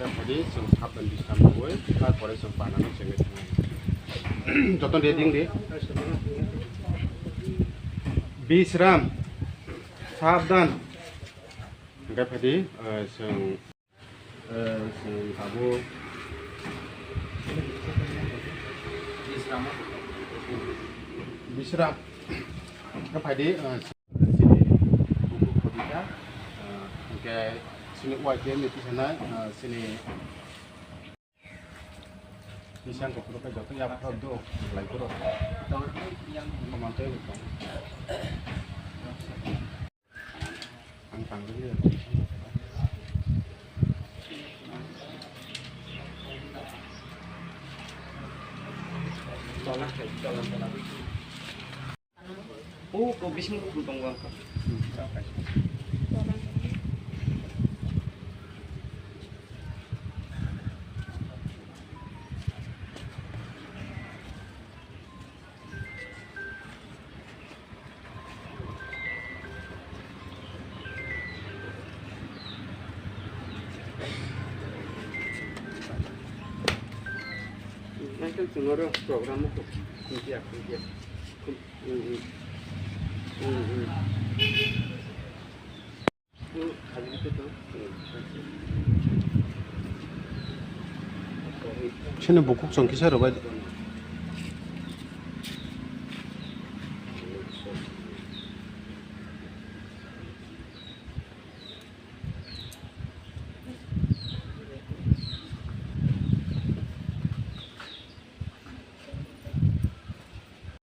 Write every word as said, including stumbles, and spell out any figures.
Phadi chwng sabdan bisram rwui, tarpore chwng panano chengwi thangnai. Joto ready wng di. Bisram, sabdan. Hwnkhe phadi, eh, chwng, eh, chwng abo Bisram. Hwnkhe phadi, eh, chini buku kobita, eh, hwnkhe chini Y T M ni tisanai, eh, chini Nisang kok rok joto yak rok do, lai koro. Komantoi rok tong. Ang tanggal ya. Tola, tola, tola. O, ko bising ko tongo ang. Michael, tomorrow program ko. India, India. Chini bukhuk chwng kisa rwbai.